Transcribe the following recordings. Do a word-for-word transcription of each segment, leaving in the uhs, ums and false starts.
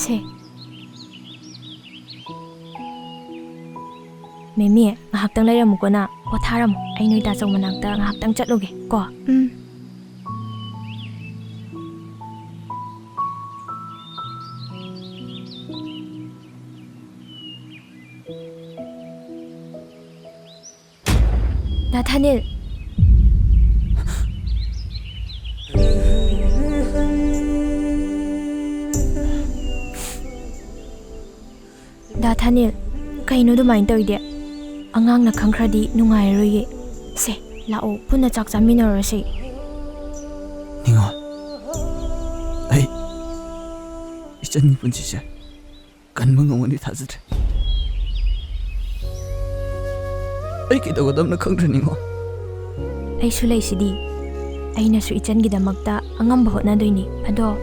ꯁꯦ꯫ ꯃꯦꯃꯤ, ꯉꯥꯏꯍꯥꯛꯇꯪ ꯂꯩꯔꯝꯃꯨꯀꯣ ꯅꯪ꯫ ꯄꯣꯊꯥꯔꯝꯃꯨ꯫ ꯑꯩ ꯅꯣꯏ ꯗꯥꯆꯧ ꯃꯅꯥꯛꯇ ꯉꯥꯏꯍꯥꯛꯇꯪ ꯆꯠꯂꯨꯒꯦ ꯀꯣ꯫ ꯎꯝ꯫ ꯗꯥ ꯊꯥꯅꯤꯜ꯫ ꯗꯥ ꯊꯥꯅꯤꯜ, ꯀꯩꯅꯣ ꯑꯗꯨꯃꯥꯏꯅ ꯇꯧꯔꯤꯗꯤ? ꯑꯉꯥꯡꯅ ꯈꯪꯈ꯭ꯔꯗꯤ ꯅꯨꯡꯉꯥꯏꯔꯔꯣꯏꯌꯦ꯫ ꯁꯦ, ꯂꯥꯛꯑꯣ, ꯄꯨꯟꯅ ꯆꯥꯛ ꯆꯥꯃꯤꯟꯅꯔꯨꯔꯁꯦ꯫ ꯅꯤꯉꯣꯜ, ꯑꯩ ꯏꯆꯟꯒꯤ ꯄꯨꯟꯁꯤꯁꯦ ꯀꯟꯕ ꯉꯝꯒꯅꯤ ꯊꯥꯖꯗ꯭ꯔꯦ꯫ ꯑꯩ ꯀꯩꯗꯧꯒꯗꯕꯅꯣ ꯈꯪꯗ꯭ꯔꯦ ꯅꯤꯉꯣꯜ꯫ ꯑꯩꯁꯨ ꯂꯩꯁꯤꯗꯤ꯫ ꯑꯩꯅꯁꯨ ꯏꯆꯟꯒꯤꯗꯃꯛꯇ ꯑꯉꯝꯕ ꯍꯣꯠꯅꯗꯣꯏꯅꯤ꯫ ꯑꯗꯣ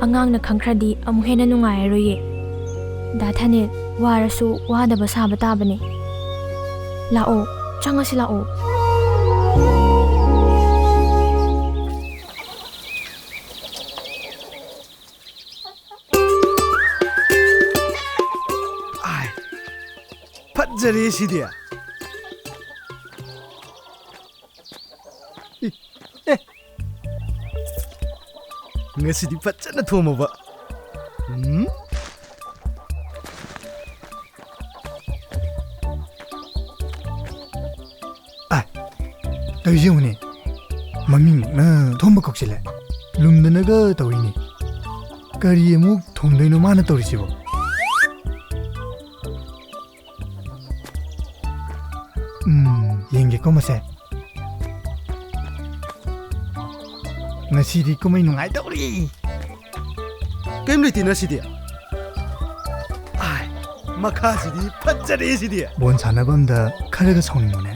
ꯑꯉꯥꯡꯅ ꯈꯪꯈ꯭ꯔꯗꯤ ꯑꯃꯨꯛ ꯍꯦꯟꯅ ꯅꯨꯡꯉꯥꯏꯔꯔꯣꯏꯌꯦ꯫ ꯗꯥ ꯊꯥꯅꯤꯜ, ꯋꯥꯔꯁꯨ ꯋꯥꯗꯕ ꯁꯥꯕ ꯇꯥꯕꯅꯦ꯫ ꯂꯥꯛꯑꯣ, ꯆꯪꯉꯁꯤ ꯂꯥꯛꯑꯣ꯫ ꯑꯥꯏ, ꯐꯠꯖꯔꯦ ꯁꯤꯗꯤ꯫ ꯏ, ꯑꯦ꯫ ꯉꯁꯤꯗꯤ ꯐꯖꯅ ꯊꯣꯝꯃꯕ꯫ ꯎꯝ? ꯑꯥꯏ, ꯇꯧꯔꯤꯁꯦ ꯌꯦꯡꯉꯨꯅꯦ꯫ ꯃꯃꯤꯡꯃꯛꯅ ꯊꯣꯝꯕ ꯀꯧꯁꯤꯜꯂꯦ꯫ ꯂꯨꯝꯗꯅꯒ ꯇꯧꯔꯤꯅꯦ꯫ ꯀꯔꯤ ꯑꯃꯨꯛ ꯊꯣꯝꯗꯣꯏꯅꯣ ꯃꯥꯅ ꯇꯧꯔꯤꯁꯤꯕꯣ? ꯎꯝ, ꯌꯦꯡꯒꯦꯀꯣ ꯃꯁꯦ꯫ ꯉꯁꯤꯗꯤ ꯀꯨꯝꯍꯩ ꯅꯨꯡꯉꯥꯏꯗꯧꯔꯤ꯫ ꯀꯩꯝ ꯂꯩꯇꯦ ꯉꯁꯤꯗꯤ꯫ ꯑꯥꯏ, ꯃꯈꯥꯁꯤꯗꯤ ꯐꯠꯖꯔꯦ ꯁꯤꯗꯤ꯫ ꯕꯣꯟ ꯁꯥꯟꯅꯐꯝꯗ ꯈꯔꯒ ꯁꯥꯎꯅꯤꯡꯕꯅꯦ꯫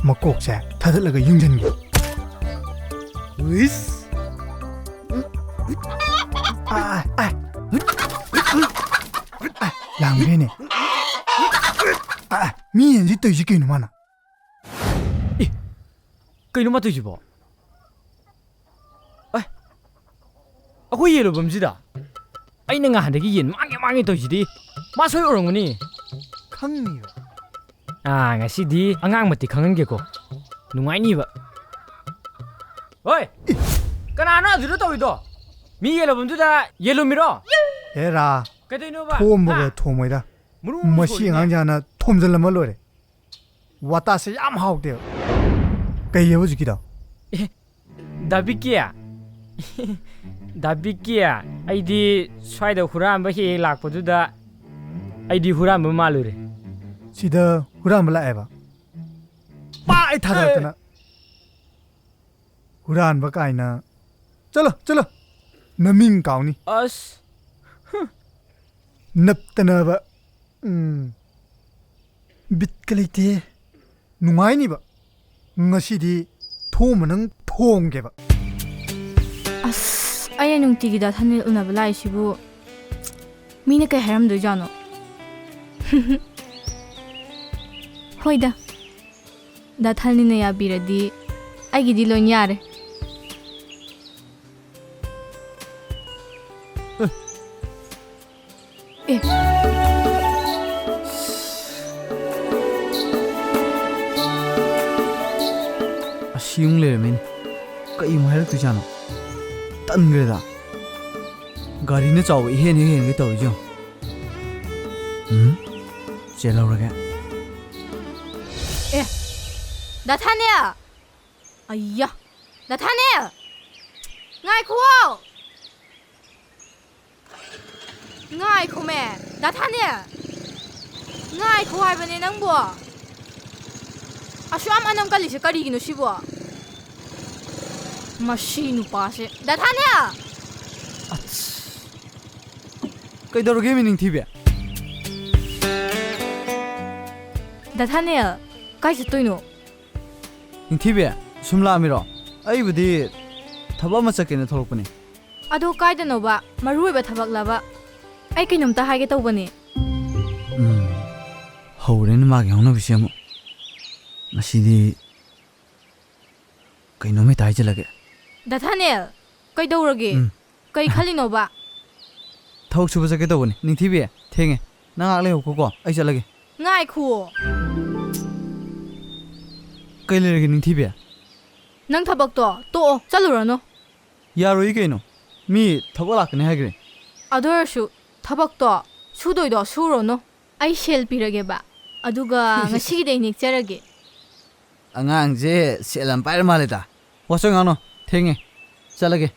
ꯃꯀꯣꯛꯁꯦ ꯊꯥꯗꯠꯂꯒ ꯌꯨꯡꯁꯤꯟꯒꯦ꯫ ꯎꯏꯁ꯫ ꯑꯥꯏ, ꯑꯥꯏ꯫ ꯑꯥꯏ, ꯂꯥꯡꯈ꯭ꯔꯦꯅꯦ꯫ ꯑꯥꯏ, ꯃꯤ ꯌꯦꯟꯁꯤ ꯇꯧꯔꯤꯁꯤ ꯀꯩꯅꯣ ꯃꯥꯅ? ꯑꯦ, ꯀꯩꯅꯣ ꯃꯥ ꯇꯧꯔꯤꯁꯤꯕꯣ? ꯑꯦ, ꯑꯩꯈꯣꯏ ꯌꯦꯜ ꯂꯨꯐꯝꯁꯤꯗ? ꯑꯩꯅ ꯉꯍꯥꯟꯗꯒꯤ ꯌꯦꯟ ꯃꯥꯡꯉꯦ ꯃꯥꯡꯉꯦ ꯇꯧꯔꯤꯁꯤꯗꯤ꯫ ꯃꯥ ꯁꯣꯏ ꯎꯔꯝꯒꯅꯤ꯫ ꯈꯪꯅꯤꯕ꯫ ꯑꯥ, ꯉꯁꯤꯗꯤ ꯑꯉꯥꯡ ꯃꯇꯤꯛ ꯈꯪꯍꯟꯒꯦꯀꯣ꯫ ꯅꯨꯡꯉꯥꯏꯅꯤꯕ꯫ ꯍꯣꯏ! ꯀꯅꯥꯅꯣ ꯑꯗꯨꯗ ꯇꯧꯔꯤꯗꯣ? ꯃꯤ ꯌꯦꯜꯂꯝꯐꯝꯗꯨꯗ ꯌꯦꯜꯂꯨꯝꯃꯤꯔꯣ? ꯑꯦ ꯔꯥ, ꯀꯩꯗꯧꯅꯣꯕ? ꯊꯣꯝꯕꯒ ꯍꯥ? ꯊꯣꯝꯃꯣꯏꯗ꯫ ꯃꯔꯨ ꯑꯃ ꯃꯁꯤ ꯁꯣꯏꯔꯤꯅꯦ꯫ ꯑꯉꯥꯡꯁꯦ ꯍꯥꯟꯅ ꯊꯣꯝꯖꯤꯜꯂꯝꯃ ꯂꯣꯏꯔꯦ꯫ ꯋꯥꯇꯥꯁꯦ ꯌꯥꯝ ꯍꯥꯎꯇꯦꯕ꯫ ꯀꯩ ꯍꯥꯏꯕ ꯍꯧꯖꯤꯛꯀꯤꯗꯣ? ꯑꯦ, ꯗꯥ ꯕꯤꯀꯤ? ꯗꯥ ꯕꯤꯀꯤ, ꯑꯩꯗꯤ ꯁ꯭ꯋꯥꯏꯗ ꯍꯨꯔꯥꯟꯕ ꯍꯦꯛ ꯍꯦꯛ ꯂꯥꯛꯄꯗꯨꯗ ꯑꯩꯗꯤ ꯍꯨꯔꯥꯟꯕ ꯃꯥꯜꯂꯨꯔꯦ꯫ ꯁꯤꯗ ꯍꯨꯔꯥꯟꯕ ꯂꯥꯛꯑꯦꯕ? ꯄꯥꯛ ꯑꯩ ꯊꯥꯖꯔꯛꯇꯅ꯫ ꯍꯨꯔꯥꯟꯕ ꯀꯥꯏꯅ꯫ ꯆꯠꯂꯣ, ꯆꯠꯂꯣ꯫ ꯅꯃꯤꯡ ꯀꯥꯎꯅꯤ꯫ ꯑꯁ꯫ ꯍꯨꯝ꯫ ꯅꯞꯇꯅꯕ꯫ ꯎꯝ꯫ ꯕꯤꯠꯀ ꯂꯩꯇꯦ꯫ ꯅꯨꯡꯉꯥꯏꯅꯤꯕ꯫ ꯉꯁꯤꯗꯤ ꯊꯣꯝꯕ ꯅꯪ ꯊꯣꯝꯒꯦꯕ꯫ ꯑꯁ, ꯑꯩꯅ ꯅꯨꯡꯇꯤꯒꯤ ꯗꯥ ꯊꯥꯅꯦꯜ ꯎꯅꯕ ꯂꯥꯛꯏꯁꯤꯕꯨ ꯃꯤꯅ ꯀꯩ ꯍꯥꯏꯔꯝꯗꯣꯏꯖꯥꯠꯅꯣ? ꯍꯣꯏꯗ, ꯗꯥ ꯊꯥꯅꯦꯜꯅ ꯌꯥꯕꯤꯔꯗꯤ ꯑꯩꯒꯤꯗꯤ ꯂꯣꯏ ꯌꯥꯔꯦ꯫ ꯑꯦ꯫ ꯑꯁꯤ ꯑꯃꯨꯛ ꯂꯩꯔꯝꯃꯦꯅꯦ꯫ ꯀꯩ ꯑꯃꯨꯛ ꯍꯥꯏꯔꯛꯇꯣꯏꯖꯥꯠꯅꯣ? ꯇꯟꯈ꯭ꯔꯦꯗ꯫ ꯒꯥꯔꯤꯅ ꯆꯥꯎꯕ ꯏꯍꯦꯟ ꯍꯦꯛ ꯍꯦꯟꯒꯦ ꯇꯧꯔꯤꯁꯦ ꯌꯦꯡꯉꯣ꯫ ꯎꯝ? ꯆꯦꯜꯍꯧꯔꯒꯦ꯫ ꯑꯦ, ꯗꯥ ꯊꯥꯅꯦꯜ! ꯑꯩꯌꯥ! ꯗꯥ ꯊꯥꯅꯦꯜ! ꯉꯥꯏꯈꯨꯋꯣ! ꯉꯥꯏꯈꯣꯃꯦ! ꯗꯥ ꯊꯥꯅꯦꯜ! ꯉꯥꯏꯈꯣ ꯍꯥꯏꯕꯅꯦ ꯅꯪꯕꯣ! ꯑꯁꯨꯛ ꯌꯥꯝ ꯑꯅꯝ ꯀꯜꯂꯤꯁꯦ ꯀꯔꯤꯒꯤꯅꯣ ꯁꯤꯕꯣ? ꯃꯁꯤ ꯅꯨꯄꯥꯁꯦ꯫ ꯗꯥ ꯊꯥꯅꯦꯜ! ꯑꯁ! ꯀꯩꯗꯧꯔꯒꯦ ꯃꯤ ꯅꯤꯡꯊꯤꯕꯤ? ꯗꯥ ꯊꯥꯅꯦꯜ, ꯀꯥꯏ ꯆꯠꯇꯣꯏꯅꯣ? ꯅꯤꯡꯊꯤꯕꯤ, ꯁꯨꯝ ꯂꯥꯛꯑꯝꯃꯤꯔꯣ? ꯑꯩꯕꯨꯗꯤ ꯊꯕꯛ ꯑꯃ ꯆꯠꯀꯦꯅ ꯊꯣꯛꯂꯛꯄꯅꯦ꯫ ꯑꯗꯣ ꯀꯥꯏꯗꯅꯣꯕ? ꯃꯔꯨ ꯑꯣꯏꯕ ꯊꯕꯛꯂꯕ? ꯑꯩ ꯀꯩꯅꯣꯝꯇ ꯍꯥꯏꯒꯦ ꯇꯧꯕꯅꯦ꯫ ꯎꯝ, ꯍꯧꯔꯦꯅꯦ ꯃꯥꯒꯤ ꯍꯧꯅꯕꯤꯁꯦ ꯑꯃꯨꯛ꯫ ꯉꯁꯤꯗꯤ ꯀꯩꯅꯣꯝ ꯍꯦꯛꯇ ꯍꯥꯏꯖꯤꯜꯂꯒꯦ꯫ ꯗꯥ ꯊꯥꯅꯦꯜ, ꯀꯩꯗꯧꯔꯒꯦ? ꯎꯝ꯫ ꯀꯩ ꯈꯜꯂꯤꯅꯣꯕ? ꯊꯕꯛ ꯁꯨꯕ ꯆꯠꯀꯦ ꯇꯧꯕꯅꯤ꯫ ꯅꯤꯡꯊꯤꯕꯤ, ꯊꯦꯡꯉꯦ꯫ ꯅꯪ ꯉꯥꯏꯍꯥꯛ ꯂꯩꯍꯧꯀꯣꯀꯣ, ꯑꯩ ꯆꯠꯂꯒꯦ꯫ ꯉꯥꯏꯈꯨꯑꯣ꯫ ꯀꯩ ꯂꯩꯔꯒꯦ, ꯅꯤꯡꯊꯤꯕꯤ? ꯅꯪ ꯊꯕꯛꯇꯣ ꯇꯣꯛꯑꯣ, ꯆꯠꯂꯨꯔꯅꯨ꯫ ꯌꯥꯔꯣꯏ ꯀꯩꯅꯣ, ꯃꯤ ꯊꯕꯛ ꯂꯥꯛꯀꯅꯤ ꯍꯥꯏꯈ꯭ꯔꯦ꯫ ꯑꯗꯨ ꯑꯣꯏꯔꯁꯨ ꯊꯕꯛꯇꯣ ꯁꯨꯗꯣꯏꯗꯣ ꯁꯨꯔꯨꯔꯅꯨ꯫ ꯑꯩ ꯁꯦꯜ ꯄꯤꯔꯒꯦꯕ, ꯑꯗꯨꯒ ꯉꯁꯤꯒꯤꯗꯤ ꯑꯩ ꯅꯦꯛꯆꯔꯒꯦ꯫ ꯑꯉꯥꯡꯁꯦ ꯁꯦꯜ ꯌꯥꯝ ꯄꯥꯏꯔ ꯃꯥꯜꯂꯦꯗ꯫ ꯋꯥꯁꯣꯏ ꯉꯥꯡꯅꯣ, ꯊꯦꯡꯉꯦ, ꯆꯠꯂꯒꯦ꯫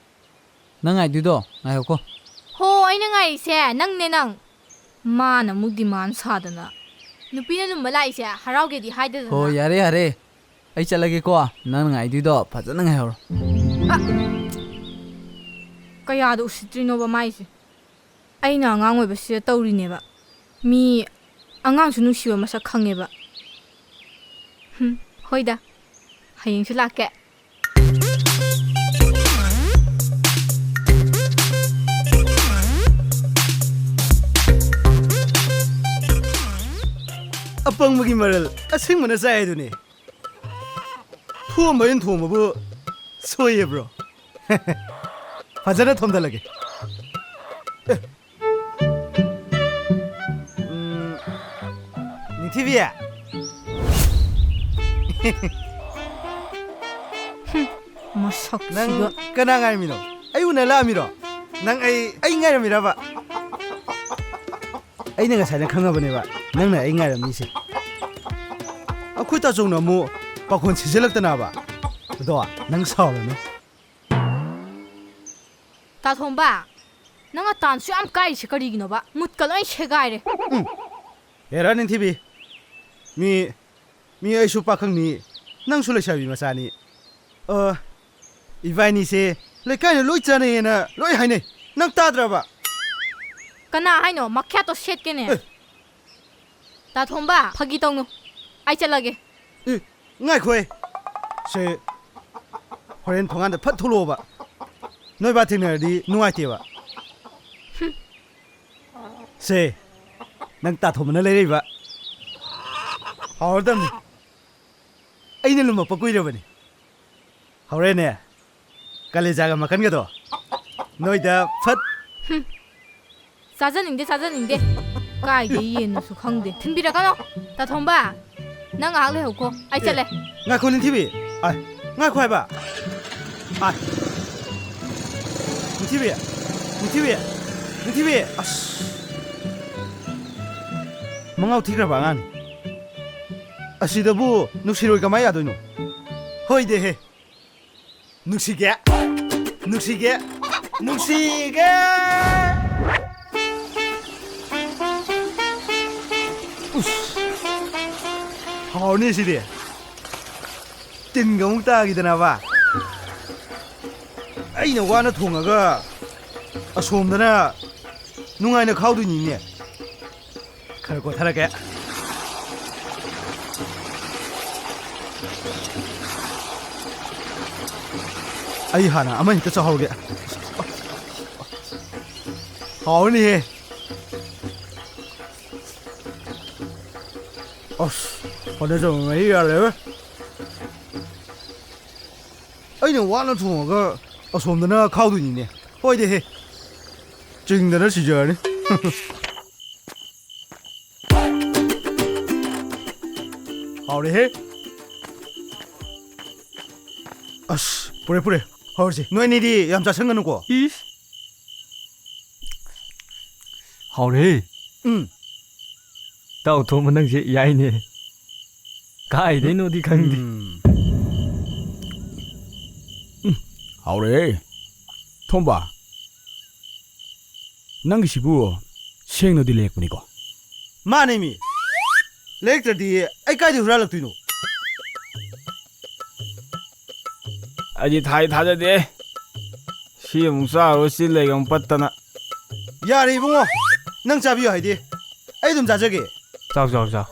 ꯅꯪ ꯉꯥꯏꯗꯣꯏꯗꯣ ꯉꯥꯏꯌꯣꯀꯣ꯫ ꯍꯣ, ꯑꯩꯅ ꯉꯥꯏꯔꯤꯁꯦ ꯅꯪꯅꯦ, ꯅꯪ꯫ ꯃꯥꯅ ꯑꯃꯨꯛ ꯗꯤꯃꯥꯟ ꯁꯥꯗꯅ꯫ ꯅꯨꯄꯤꯅ ꯂꯨꯝꯕ ꯂꯥꯛꯏꯁꯦ ꯍꯔꯥꯎꯒꯦꯗꯤ ꯍꯥꯏꯗꯗꯅ꯫ ꯍꯣ, ꯌꯥꯔꯦ, ꯌꯥꯔꯦ꯫ ꯑꯩ ꯆꯠꯂꯒꯦꯀꯣ꯫ ꯅꯪꯅ ꯉꯥꯏꯗꯣꯏꯗꯣ ꯐꯖꯅ ꯉꯥꯏꯍꯧꯔꯣ꯫ ꯑ! ꯀꯌꯥꯗ ꯎꯁꯤꯠꯇ꯭ꯔꯤꯅꯣꯕ ꯃꯥꯏꯁꯦ꯫ ꯑꯩꯅ ꯑꯉꯥꯡ ꯑꯣꯏꯕꯁꯤꯗ ꯇꯧꯔꯤꯅꯦꯕ꯫ ꯃꯤ ꯑꯉꯥꯡꯁꯨ ꯅꯨꯡꯁꯤꯕ ꯃꯁꯛ ꯈꯪꯉꯦꯕ꯫ ꯍꯨꯝ, ꯍꯣꯏꯗ꯫ ꯍꯌꯦꯡꯁꯨ ꯂꯥꯛꯀꯦ꯫ ꯑꯄꯪꯕꯒꯤ ꯃꯔꯜ ꯑꯁꯤꯡꯕꯅ ꯆꯥꯏ ꯍꯥꯏꯗꯨꯅꯤ꯫ ꯊꯣꯝꯕ ꯑꯣꯏꯅ ꯊꯣꯝꯕꯕꯨ ꯁꯣꯏꯌꯦꯕ꯭ꯔꯣ? ꯐꯖꯅ ꯊꯣꯝꯗꯠꯂꯒꯦ꯫ ꯑꯦ, ꯎꯝ, ꯅꯤꯡꯊꯤꯕꯤ꯫ ꯃꯁꯛꯁꯤꯒ꯫ ꯅꯪ ꯀꯅꯥ ꯉꯥꯏꯔꯝꯃꯤꯅꯣ? ꯑꯩ ꯎꯅ ꯂꯥꯛꯑꯝꯃꯤꯔꯣ? ꯅꯪ ꯑꯩ, ꯑꯩ ꯉꯥꯏꯔꯝꯃꯤꯔꯕ? ꯑꯩꯅ ꯉꯁꯥꯏꯅ ꯈꯪꯉꯕꯅꯦꯕ, ꯅꯪꯅ ꯑꯩ ꯉꯥꯏꯔꯝꯅꯤꯁꯦ꯫ ꯑꯩꯈꯣꯏ ꯇꯥꯆꯧꯅ ꯑꯃꯨꯛ ꯄꯥꯈꯣꯟ ꯁꯤꯖꯤꯜꯂꯛꯇꯅꯕ꯫ ꯑꯗꯣ ꯅꯪ ꯁꯥꯎꯔꯅꯨ꯫ ꯇꯥꯊꯣꯝꯕ, ꯅꯪ ꯑꯇꯥꯟꯁꯨ ꯌꯥꯝ ꯀꯥꯏꯔꯤꯁꯦ ꯀꯔꯤꯒꯤꯅꯣꯕ? ꯃꯨꯠꯀ ꯂꯣꯏ ꯁꯦꯒꯥꯏꯔꯦ꯫ ꯎꯝ꯫ ꯍꯦꯔꯥ ꯅꯤꯡꯊꯤꯕꯤ, ꯃꯤ, ꯃꯤ ꯑꯩꯁꯨ ꯄꯥꯈꯪꯅꯤ, ꯅꯪꯁꯨ ꯂꯩꯁꯥꯕꯤ ꯃꯆꯥꯅꯤ꯫ ꯑ, ꯏꯕꯥꯏꯅꯤꯁꯦ ꯂꯩꯀꯥꯏꯅ ꯂꯣꯏ ꯆꯥꯅꯩꯌꯦꯅ ꯂꯣꯏ ꯍꯥꯏꯅꯩ꯫ ꯅꯪ ꯇꯥꯗ꯭ꯔꯕ? ꯀꯅꯥ ꯍꯥꯏꯅꯣ? ꯃꯈ꯭ꯌꯥꯠꯇꯣ ꯁꯦꯠꯀꯦꯅꯦ꯫ ꯑꯦ꯫ ꯇꯥꯊꯣꯝꯕ, ꯐꯥꯒꯤ ꯇꯧꯅꯨ꯫ ꯑꯩ ꯆꯠꯂꯒꯦ꯫ ꯑꯦ, ꯉꯥꯏꯈꯣꯍꯦ꯫ ꯁꯦ, ꯍꯣꯔꯦꯟ ꯊꯣꯡꯒꯥꯟꯗ ꯐꯠ ꯊꯣꯛꯂꯛꯑꯣꯕ꯫ ꯅꯣꯏ ꯕꯥ ꯊꯦꯡꯅꯔꯗꯤ ꯅꯨꯡꯉꯥꯏꯇꯦꯕ꯫ ꯁꯦ, ꯅꯪ ꯇꯥꯊꯣꯝꯕꯅ ꯂꯩꯔꯛꯏꯕ꯫ ꯍꯥꯎꯔꯗꯝꯅꯤ꯫ ꯑꯩꯅ ꯂꯨꯝꯃꯛꯄ ꯀꯨꯏꯔꯕꯅꯤ꯫ ꯍꯧꯔꯦꯅꯦ, ꯀꯂꯦꯖꯥꯒ ꯃꯈꯟꯒꯗꯣ꯫ ꯅꯣꯏꯗ ꯐꯠ꯫ ꯍꯨꯝ꯫ ꯆꯥꯖꯅꯤꯡꯗꯦ, ꯆꯥꯖꯅꯤꯡꯗꯦ꯫ ꯀꯥꯏꯗꯩ ꯌꯦꯟꯅꯣꯁꯨ ꯈꯪꯗꯦ꯫ ꯊꯤꯟꯕꯤꯔꯛꯀꯅꯣ꯫ ꯇꯥꯊꯣꯝꯕ, ꯅꯪ ꯉꯥꯏꯍꯥꯛ ꯂꯩꯍꯧꯀꯣ꯫ ꯑꯩ ꯑꯦ, ꯆꯠꯂꯦ꯫ ꯉꯥꯏꯈꯣ, ꯅꯤꯡꯊꯤꯕꯤ꯫ ꯑꯥꯏ, ꯉꯥꯏꯈꯣ ꯍꯥꯏꯕ꯫ ꯑꯥꯏ꯫ ꯅꯤꯡꯊꯤꯕꯤ꯫ ꯅꯤꯡꯊꯤꯕꯤ꯫ ꯅꯤꯡꯊꯤꯕꯤ꯫ ꯑꯁ꯫ ꯃꯉꯥꯎ ꯊꯤꯈ꯭ꯔꯕ ꯑꯉꯥꯡꯅꯤ꯫ ꯑꯁꯤꯗꯕꯨ ꯅꯨꯡꯁꯤꯔꯣꯏ ꯀꯃꯥꯏ ꯌꯥꯗꯣꯏꯅꯣ? ꯍꯣꯏꯗꯦꯍꯦ꯫ ꯅꯨꯡꯁꯤꯒꯦ, ꯅꯨꯡꯁꯤꯒꯦ, ꯅꯨꯡꯁꯤꯒꯦ꯫ ꯎꯁ, ꯍꯥꯎꯔꯅꯤ ꯁꯤꯗꯤ꯫ ꯇꯤꯟꯒ ꯑꯃꯨꯛ ꯇꯥꯈꯤꯗꯅꯕ꯫ ꯑꯩꯅ ꯋꯥꯅ ꯊꯣꯡꯉꯒ ꯑꯁꯣꯝꯗꯅ ꯅꯨꯡꯉꯥꯏꯅ ꯈꯥꯎꯗꯣꯏꯅꯤꯅꯦ꯫ ꯈꯔ ꯀꯣꯊꯔꯛꯀꯦ꯫ ꯑꯩ ꯍꯥꯟꯅ ꯑꯃ ꯍꯦꯛꯇ ꯆꯥꯍꯧꯒꯦ꯫ ꯍꯥꯎꯔꯅꯤꯍꯦ꯫ ꯑꯁ, ꯍꯣꯠꯅꯖꯕ ꯃꯍꯩ ꯌꯥꯜꯂꯦ꯫ ꯑꯩꯅ ꯋꯥꯅ ꯊꯣꯡꯉꯒ ꯑꯁꯣꯝꯗꯅ ꯈꯥꯎꯗꯣꯏꯅꯤꯅꯦ꯫ ꯍꯣꯏꯗꯦꯍꯦ꯫ ꯆꯤꯡꯗꯅ ꯁꯤꯖꯔꯅꯤ꯫ ꯍꯥꯎꯔꯦꯍꯦ꯫ ꯑꯁ, ꯄꯨꯔꯦ, ꯄꯨꯔꯦ꯫ ꯍꯧꯔꯁꯤ꯫ ꯅꯣꯏ ꯑꯅꯤꯗꯤ ꯌꯥꯝ ꯆꯥꯁꯟꯒꯅꯨꯀꯣ꯫ ꯏꯁ꯫ ꯍꯥꯎꯔꯦꯍꯦ꯫ ꯎꯝ꯫ ꯏꯇꯥꯎ ꯊꯣꯝꯕ, ꯅꯪꯁꯦ ꯌꯥꯏꯅꯦ꯫ ꯀꯥꯏꯗꯩꯅꯣꯗꯤ ꯈꯪꯗꯦ꯫ ꯎꯝ꯫ ꯎꯝ, ꯍꯥꯎꯔꯦꯍꯦ꯫ ꯊꯣꯝꯕ, ꯅꯪꯒꯤꯁꯤꯕꯨ ꯁꯦꯡꯅꯗꯤ ꯂꯩꯔꯛꯄꯅꯤꯀꯣ? ꯃꯥꯅꯦ ꯃꯤ꯫ ꯂꯩꯔꯛꯇ꯭ꯔꯗꯤ ꯑꯩ ꯀꯥꯏꯗꯩ ꯍꯨꯔꯥꯜꯂꯛꯇꯣꯏꯅꯣ? ꯑꯩꯗꯤ ꯊꯥꯏ ꯊꯥꯖꯗꯦ꯫ ꯁꯤ ꯑꯃꯨꯛ ꯆꯥꯔꯨꯔ ꯆꯤꯜ ꯂꯩꯒ ꯑꯃꯨꯛ ꯄꯠꯇꯅ꯫ ꯌꯥꯔꯦ ꯏꯕꯨꯡꯉꯣ, ꯅꯪ ꯆꯥꯕꯤꯌꯨ ꯍꯥꯏꯗꯤ꯫ ꯑꯩ ꯑꯗꯨꯝ ꯆꯥꯖꯒꯦ꯫ ꯆꯥꯎ, ꯆꯥꯎ, ꯆꯥꯎ꯫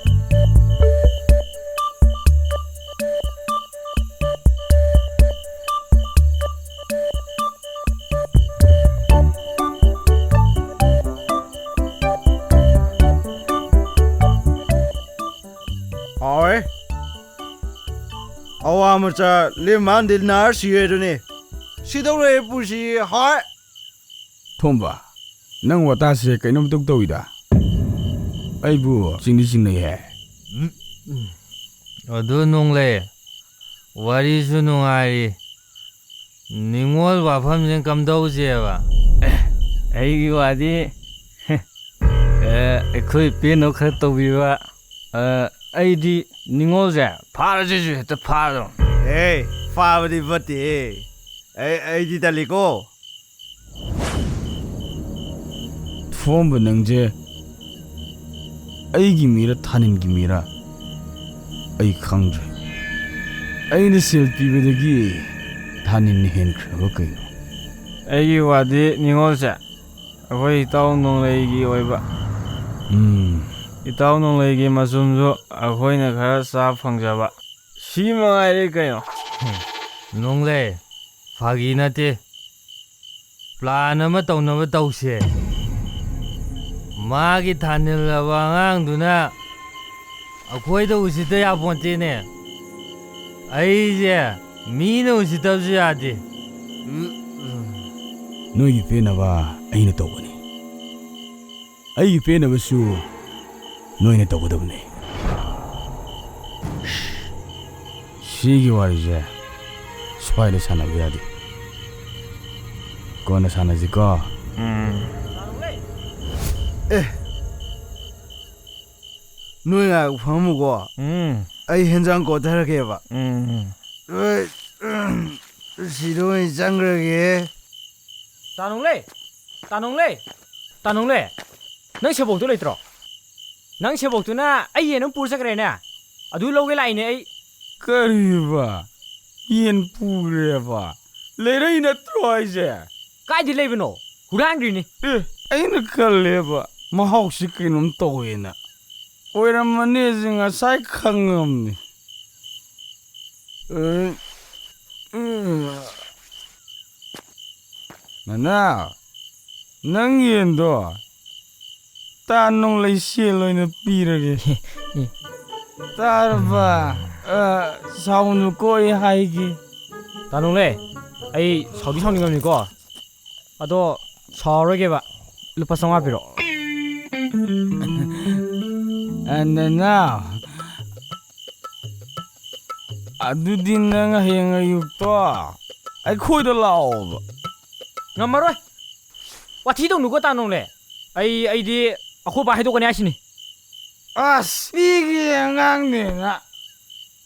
ꯍꯥꯎꯔꯦ꯫ ꯑꯋꯥ ꯃꯆꯥ ꯂꯦꯝ ꯃꯥꯟꯗꯦ ꯅꯥꯔ ꯁꯤꯔꯦ ꯑꯗꯨꯅꯦ꯫ ꯁꯤꯗꯧꯔꯦ ꯄꯨꯟꯁꯤ ꯍꯥꯏ꯫ ꯊꯣꯝꯕ, ꯅꯪ ꯋꯥꯇꯥꯁꯦ ꯀꯩꯅꯣꯝ ꯏꯇꯧ ꯇꯧꯏꯗ꯫ ꯑꯩꯕꯨ ꯆꯤꯡꯗꯤ ꯆꯤꯡꯅꯩꯍꯦ꯫ ꯑꯗꯨ ꯅꯣꯡꯂꯩ, ꯋꯥꯔꯤꯁꯨ ꯅꯨꯡꯉꯥꯏꯔꯤ, ꯅꯤꯉꯣꯜ ꯋꯥꯐꯝꯁꯤꯅ ꯀꯝꯗꯧꯁꯦꯕ? ꯑꯩꯒꯤ ꯋꯥꯗꯤ, ꯑꯦ, ꯑꯩꯈꯣꯏ ꯄꯦꯟꯅꯕ ꯈꯔ ꯇꯧꯕꯤꯕ꯫ ꯑ, ꯑꯩꯗꯤ ꯅꯤꯉꯣꯜꯁꯦ ꯐꯥꯔꯁꯤꯁꯨ ꯍꯦꯛꯇ ꯐꯥꯔꯗꯧꯅꯤ꯫ ꯑꯦ, ꯐꯥꯕꯗꯤ ꯐꯠꯇꯦꯍꯦ꯫ ꯑꯩ, ꯑꯩꯗꯤ ꯇꯜꯂꯤꯀꯣ꯫ ꯊꯣꯝꯕ, ꯅꯪꯁꯦ ꯑꯩꯒꯤ ꯃꯤꯔ ꯊꯥꯅꯤꯟꯒꯤ ꯃꯤꯔ ꯑꯩ ꯈꯪꯗ꯭ꯔꯦ꯫ ꯑꯩꯅ ꯁꯦꯜ ꯄꯤꯕꯗꯒꯤ ꯊꯥꯅꯤꯟꯅ ꯍꯦꯟꯈ꯭ꯔꯕ ꯀꯩꯅꯣ? ꯑꯩꯒꯤ ꯋꯥꯗꯤ ꯅꯤꯉꯣꯜꯁꯦ ꯑꯩꯈꯣꯏ ꯏꯇꯥꯎ ꯅꯣꯡꯂꯩꯒꯤ ꯑꯣꯏꯕ꯫ ꯎꯝ꯫ ꯏꯇꯥꯎ ꯅꯣꯡꯂꯩꯒꯤ ꯃꯆꯨꯝꯁꯨ ꯑꯩꯈꯣꯏꯅ ꯈꯔ ꯆꯥ ꯐꯪꯖꯕ꯫ ꯁꯤ ꯃꯉꯥꯏꯔꯦ ꯀꯩꯅꯣ꯫ ꯅꯣꯡꯂꯩ, ꯐꯥꯒꯤ ꯅꯠꯇꯦ꯫ ꯄ꯭ꯂꯥꯟ ꯑꯃ ꯇꯧꯅꯕ ꯇꯧꯁꯦ꯫ ꯃꯥꯒꯤ ꯊꯥꯅꯤꯜꯂꯕ ꯑꯉꯥꯡꯗꯨꯅ ꯑꯩꯈꯣꯏꯗ ꯎꯁꯤꯠꯇ ꯌꯥꯄꯣꯟꯇꯦꯅꯦ꯫ ꯑꯩꯁꯦ ꯃꯤꯅ ꯎꯁꯤꯠꯇꯕꯁꯨ ꯌꯥꯗꯦ꯫ ꯅꯣꯏꯒꯤ ꯄꯦꯟꯅꯕ ꯑꯩꯅ ꯇꯧꯒꯅꯤ꯫ ꯑꯩꯒꯤ ꯄꯦꯟꯅꯕꯁꯨ ꯅꯣꯏꯅ ꯇꯧꯒꯗꯕꯅꯤ꯫ ꯁꯤꯒꯤ ꯋꯥꯔꯤꯁꯦ ꯁ꯭ꯋꯥꯏꯗ ꯁꯥꯟꯅꯕ ꯌꯥꯗꯦ꯫ ꯀꯣꯟꯅ ꯁꯥꯟꯅꯁꯤꯀꯣ꯫ ꯎꯝ꯫ ꯑꯦ, ꯅꯣꯏ ꯉꯥꯏꯍꯥꯛ ꯐꯝꯃꯨꯀꯣ꯫ ꯎꯝ꯫ ꯑꯩ ꯍꯦꯟꯖꯥꯡ ꯀꯣꯠꯊꯔꯒꯦꯕ꯫ ꯎꯝ꯫ ꯑꯩ, ꯎꯝ, ꯁꯤꯗ ꯑꯣꯏꯅ ꯆꯪꯈ꯭ꯔꯒꯦ꯫ ꯇꯥꯅꯨꯡꯂꯦ! ꯇꯥꯅꯨꯡꯂꯦ! ꯇꯥꯅꯨꯡꯂꯦ! ꯅꯪ ꯁꯦꯕꯣꯛꯇꯨ ꯂꯩꯇ꯭ꯔꯣ? ꯅꯪ ꯁꯦꯕꯣꯛꯇꯨꯅ ꯑꯩ ꯌꯦꯟ ꯑꯃ ꯄꯨꯔ ꯆꯠꯈ꯭ꯔꯦꯅꯦ꯫ ꯑꯗꯨ ꯂꯧꯒꯦ ꯂꯥꯛꯏꯅꯦ ꯑꯩ꯫ ꯀꯔꯤꯕ? ꯌꯦꯟ ꯄꯨꯈ꯭ꯔꯦꯕ? ꯂꯩꯔꯛꯏ ꯅꯠꯇ꯭ꯔꯣ ꯍꯥꯏꯁꯦ? ꯀꯥꯏꯗ ꯂꯩꯕꯅꯣ? ꯍꯨꯔꯥꯟꯈ꯭ꯔꯤꯅꯤ꯫ ꯑꯦ, ꯑꯩꯅ ꯈꯜꯂꯦꯕ, ꯃꯍꯥꯎꯁꯤ ꯀꯩꯅꯣꯝ ꯇꯧꯋꯦꯅ꯫ ꯑꯣꯏꯔꯝꯃꯅꯤ, ꯑꯩꯁꯦ ꯉꯁꯥꯏ ꯈꯪꯉꯝꯅꯤ꯫ ꯑꯦ, ꯎꯝ꯫ ꯅꯅꯥꯎ, ꯅꯪ ꯌꯦꯟꯗꯣ ꯇꯥ ꯅꯣꯡꯂꯩ ꯁꯦꯜ ꯑꯣꯏꯅ ꯄꯤꯔꯒꯦ꯫ ꯇꯥꯔꯕ? ꯑ, ꯁꯥꯎꯅꯨꯀꯣ ꯑꯩ ꯍꯥꯏꯒꯦ꯫ ꯇꯥ ꯅꯣꯡꯂꯩ, ꯑꯩ ꯁꯥꯎꯗꯤ ꯁꯥꯎꯅꯤꯡꯉꯝꯅꯤꯀꯣ, ꯑꯗꯣ ꯁꯥꯎꯔꯔꯣꯏꯒꯦꯕ꯫ ꯂꯨꯄꯥ ꯆꯥꯝꯃꯉꯥ ꯄꯤꯔꯛꯑꯣ꯫ And now, ꯑꯗꯨꯗꯤ ꯅꯪ ꯍꯌꯦꯡ ꯑꯌꯨꯛꯇꯣ ꯑꯩꯈꯣꯏꯗ ꯂꯥꯛꯑꯣꯕ꯫ ꯉꯝꯃꯔꯣꯏ꯫ ꯋꯥꯊꯤ ꯇꯧꯅꯨꯀꯣ, ꯇꯥꯅꯣꯡꯂꯦ꯫ ꯑꯩ, ꯑꯩꯗꯤ ꯑꯩꯈꯣꯏ ꯕꯥ ꯍꯥꯏꯗꯣꯛꯀꯅꯤ ꯍꯥꯏꯁꯤꯅꯤ꯫ ꯑꯁ, ꯃꯤꯒꯤ ꯑꯉꯥꯡꯅꯦꯅ,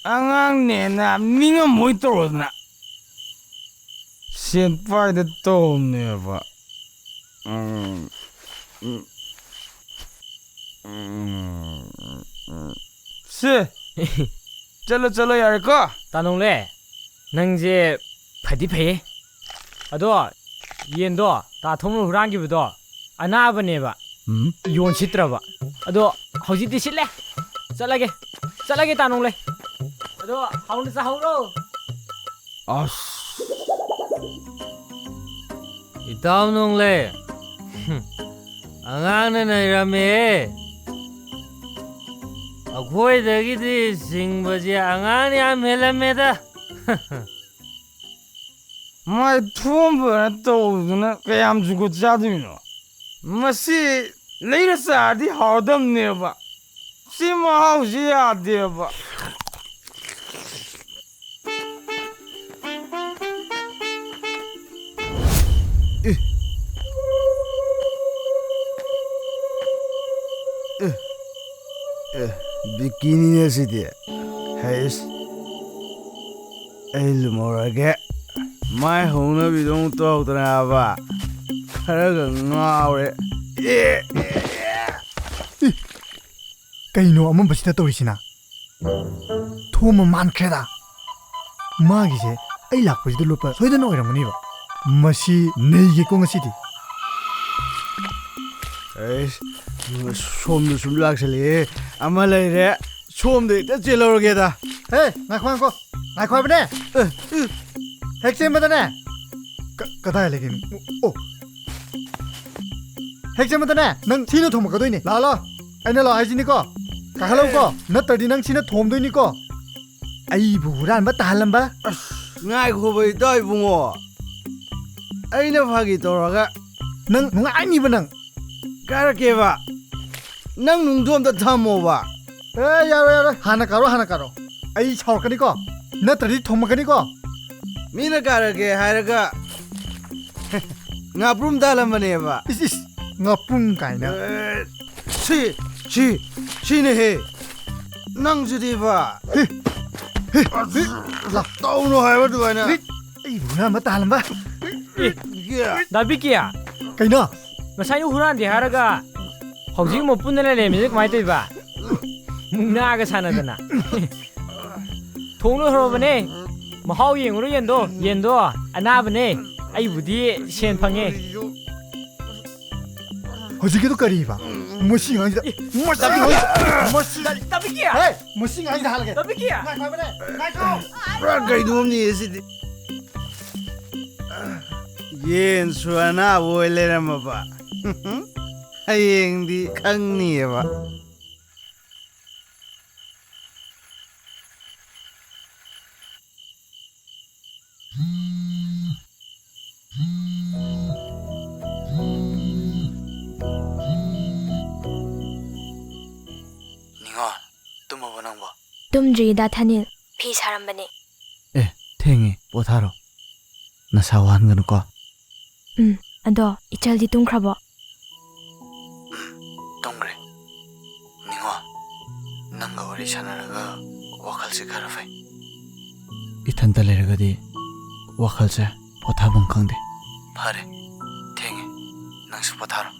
ꯑꯉꯥꯡꯅꯦꯅ ꯅꯤꯡꯉꯝꯃꯣꯏ ꯇꯧꯔꯗꯅ꯫ ꯁꯦꯟ ꯄꯥꯏꯗ ꯇꯧꯅꯦꯕ꯫ ꯎꯝ, ꯎꯝ, ꯎꯝ, ꯎꯝ, ꯎꯝ꯫ ꯁꯦ, ꯆꯠꯂꯣ, ꯆꯠꯂꯣ, ꯌꯥꯔꯦꯀꯣ? ꯇꯥꯅꯣꯡꯂꯦ, ꯅꯪꯁꯦ ꯐꯗꯤ ꯐꯩꯌꯦ꯫ ꯑꯗꯣ, ꯌꯦꯟꯗꯣ ꯇꯥ ꯊꯣꯝꯅ ꯍꯨꯔꯥꯟꯈꯤꯕꯗꯣ ꯑꯅꯥꯕꯅꯦꯕ꯫ ꯎꯝ꯫ ꯌꯣꯟ ꯁꯤꯠꯇ꯭ꯔꯕ꯫ ꯑꯗꯣ, ꯍꯧꯖꯤꯛꯇꯤ ꯁꯤꯠꯂꯦ꯫ ꯆꯠꯂꯒꯦ꯫ ꯆꯠꯂꯒꯦ, ꯇꯥꯅꯣꯡꯂꯦ꯫ ꯑꯗꯣ, ꯍꯥꯎꯅ ꯆꯥꯍꯧꯔꯣ꯫ ꯑꯁ꯫ ꯏꯇꯥꯎ ꯅꯣꯡꯂꯩ꯫ ꯍꯨꯝ꯫ ꯑꯉꯥꯡꯅ ꯅꯩꯔꯝꯃꯦ꯫ ꯑꯩꯈꯣꯏꯗꯒꯤꯗꯤ ꯁꯤꯡꯕꯁꯦ ꯑꯉꯥꯡꯅ ꯌꯥꯝ ꯍꯦꯜꯂꯝꯃꯦꯗ꯫ ꯃꯥꯏ ꯊꯣꯝꯕꯅ ꯇꯧꯗꯅ ꯀꯌꯥꯝ ꯖꯨꯒꯣꯠ ꯆꯥꯗꯣꯏꯅꯣ? ꯃꯁꯤ ꯂꯩꯔ ꯆꯥꯔꯗꯤ ꯍꯥꯎꯔꯗꯝꯅꯦꯕ꯫ ꯁꯤ ꯃꯍꯥꯎꯁꯤ ꯌꯥꯗꯦꯕ꯫ ꯑꯦ꯫ ꯑꯦ꯫ ꯑꯦ, ꯕꯤꯀꯤꯅꯤꯅꯦ ꯁꯤꯗꯤ꯫ ꯍꯩꯁ꯫ ꯑꯩ ꯂꯨꯝꯍꯧꯔꯒꯦ꯫ ꯃꯥꯏ ꯍꯧꯅꯕꯤꯗꯣ ꯑꯃꯨꯛ ꯇꯧꯗꯅꯕ꯫ ꯈꯔꯒ ꯉꯥꯎꯔꯦ꯫ ꯑꯦ꯫ ꯏ! ꯀꯩꯅꯣ ꯑꯃꯝꯕꯁꯤꯗ ꯇꯧꯔꯤꯁꯤꯅ? ꯊꯣꯝꯕ ꯃꯥꯟꯈ꯭ꯔꯦꯗ꯫ ꯃꯥꯒꯤꯁꯦ ꯑꯩ ꯂꯥꯛꯄꯁꯤꯗ ꯂꯣꯠꯄ ꯁꯣꯏꯗꯅ ꯑꯣꯏꯔꯝꯒꯅꯤꯕ꯫ ꯃꯁꯤ ꯅꯩꯒꯦꯀꯣ ꯉꯁꯤꯗꯤ꯫ ꯑꯩꯁ, ꯁꯣꯝꯗ ꯁꯨꯝ ꯂꯥꯛꯁꯜꯂꯛꯑꯦ꯫ ꯑꯃ ꯂꯩꯔꯦ꯫ ꯁꯣꯝꯗ ꯍꯦꯛꯇ ꯆꯦꯜꯍꯧꯔꯒꯦꯗ꯫ ꯍꯦ, ꯉꯥꯏꯈꯣ, ꯉꯥꯏꯈꯣ꯫ ꯉꯥꯏꯈꯣ ꯍꯥꯏꯕꯅꯦ꯫ ꯑꯦ, ꯑꯦ꯫ ꯍꯦꯛ ꯆꯦꯟꯕꯗꯅꯦ꯫ ꯀ-, ꯀꯗꯥꯏ ꯂꯩꯒꯦ? ꯑꯣ꯫ ꯍꯦꯛ ꯆꯦꯟꯕꯗꯅꯦ, ꯅꯪ ꯊꯤꯅ ꯊꯣꯝꯃꯛꯀꯗꯣꯏꯅꯤ꯫ ꯂꯥꯛꯑꯣ, ꯂꯥꯛꯑꯣ꯫ ꯑꯩꯅ ꯂꯥꯛꯑꯣ ꯍꯥꯏꯁꯤꯅꯤꯀꯣ꯫ ꯀꯥꯈꯠꯂꯛꯎꯀꯣ꯫ ꯅꯠꯇ꯭ꯔꯗꯤ ꯅꯪ ꯊꯤꯅ ꯊꯣꯝꯗꯣꯏꯅꯤꯀꯣ꯫ ꯑꯩꯕꯨ ꯍꯨꯔꯥꯟꯕ ꯇꯥꯍꯜꯂꯝꯕ? ꯑꯁ, ꯉꯥꯏꯈꯣꯕ ꯏꯇꯥꯎ ꯏꯕꯨꯡꯉꯣ꯫ ꯑꯩꯅ ꯐꯥꯒꯤ ꯇꯧꯔꯒ꯫ ꯅꯪ ꯅꯨꯡꯉꯥꯏꯅꯤꯕ ꯅꯪ꯫ ꯀꯥꯔꯛꯀꯦꯕ꯫ ꯅꯪ ꯅꯨꯡꯗꯣ ꯑꯝꯇ ꯊꯝꯃꯣꯕ꯫ ꯑꯦ, ꯌꯥꯔꯣꯏ, ꯌꯥꯔꯣꯏ꯫ ꯍꯥꯟꯅ ꯀꯥꯔꯣ, ꯍꯥꯟꯅ ꯀꯥꯔꯣ꯫ ꯑꯩ ꯁꯥꯎꯔꯛꯀꯅꯤꯀꯣ꯫ ꯅꯠꯇ꯭ꯔꯗꯤ ꯊꯣꯝꯃꯛꯀꯅꯤꯀꯣ꯫ ꯃꯤꯅ ꯀꯥꯔꯛꯀꯦ ꯍꯥꯏꯔꯒ ꯉꯥꯄ꯭ꯔꯨꯝ ꯇꯥꯜꯂꯝꯕꯅꯦꯕ꯫ ꯏꯁ, ꯏꯁ, ꯉꯥꯄ꯭ꯔꯨꯝ ꯀꯥꯏꯅ꯫ ꯑꯦ, ꯁꯤ, ꯁꯤ, ꯁꯤꯅꯦꯍꯦ꯫ ꯅꯪꯁꯤꯗꯤꯕ꯫ ꯍꯤ, ꯍꯤ, ꯍꯤ, ꯂꯥ꯫ ꯇꯧꯅꯨ ꯍꯥꯏꯕ ꯑꯗꯨꯃꯥꯏꯅ꯫ ꯍꯤ, ꯑꯩꯕꯨ ꯍꯨꯔꯥꯟꯕ ꯇꯥꯍꯜꯂꯝꯕ꯫ ꯑꯦ, ꯌꯥ꯫ ꯗꯥ ꯕꯤꯀꯤ꯫ ꯀꯩꯅꯣ? ꯉꯁꯥꯏ ꯍꯨꯔꯥꯟꯗꯦ ꯍꯥꯏꯔꯒ ꯍꯧꯖꯤꯛ ꯑꯃꯨꯛ ꯄꯨꯟꯅ ꯂꯩꯔꯝꯃꯤꯁꯦ ꯀꯃꯥꯏꯅ ꯇꯧꯔꯤꯕ? ꯃꯨꯛꯅꯥꯒ ꯁꯥꯟꯅꯗꯅ꯫ ꯊꯣꯡ ꯂꯣꯏꯍꯧꯔꯕꯅꯦ꯫ ꯃꯍꯥꯎ ꯌꯦꯡꯉꯨꯔꯣ ꯌꯦꯟꯗꯣ꯫ ꯌꯦꯟꯗꯣ ꯑꯅꯥꯕꯅꯦ꯫ ꯑꯩꯕꯨꯗꯤ ꯁꯦꯟ ꯐꯪꯉꯦ꯫ ꯍꯧꯖꯤꯛꯀꯤꯗꯣ ꯀꯔꯤꯕ? ꯃꯁꯤ ꯑꯉꯥꯡꯁꯤꯗ, ꯃꯁꯤ ꯑꯉꯥꯡꯁꯤꯗ, ꯃꯁꯤ, ꯇꯥꯕꯤꯒꯦ꯫ ꯍꯦ, ꯃꯁꯤ ꯑꯉꯥꯡꯁꯤꯗ ꯍꯥꯠꯂꯒꯦ꯫ ꯇꯥꯕꯤꯒꯦ꯫ ꯉꯥꯏꯈꯣ ꯍꯥꯏꯕꯅꯦ, ꯉꯥꯏꯈꯣ꯫ ꯄꯨꯔꯥ ꯀꯩꯅꯣꯝꯅꯤ ꯁꯤꯗꯤ꯫ ꯌꯦꯟꯁꯨ ꯑꯅꯥꯕ ꯑꯣꯏ ꯂꯩꯔꯝꯃꯕ꯫ ꯍꯌꯦꯡꯗꯤ ꯈꯪꯅꯤꯌꯦꯕ꯫ ꯅꯤꯉꯣꯜ, ꯇꯨꯝꯃꯕꯣ ꯅꯪꯕꯣ? ꯇꯨꯝꯗ꯭ꯔꯤꯗ ꯊꯥꯅꯤꯜ, ꯐꯤ ꯁꯥꯔꯝꯕꯅꯦ꯫ ꯑꯦ, ꯊꯦꯡꯉꯦ, ꯄꯣꯊꯥꯔꯣ꯫ ꯅꯁꯥ ꯋꯥꯍꯟꯒꯅꯨꯀꯣ꯫ ꯎꯝ, ꯑꯗꯣ ꯏꯆꯜꯗꯤ ꯇꯨꯝꯈ꯭ꯔꯕꯣ? ꯎꯝ, ꯇꯨꯝꯈ꯭ꯔꯦ꯫ ꯅꯤꯉꯣꯜ, ꯅꯪꯒ ꯋꯥꯔꯤ ꯁꯥꯟꯅꯔꯒ ꯋꯥꯈꯜꯁꯦ ꯈꯔ ꯐꯩ꯫ ꯏꯊꯟꯇ ꯂꯩꯔꯒꯗꯤ ꯋꯥꯈꯜꯁꯦ ꯄꯣꯊꯥꯐꯝ ꯈꯪꯗꯦ꯫ ꯐꯔꯦ, ꯊꯦꯡꯉꯦ, ꯅꯪꯁꯨ ꯄꯣꯊꯥꯔꯣ꯫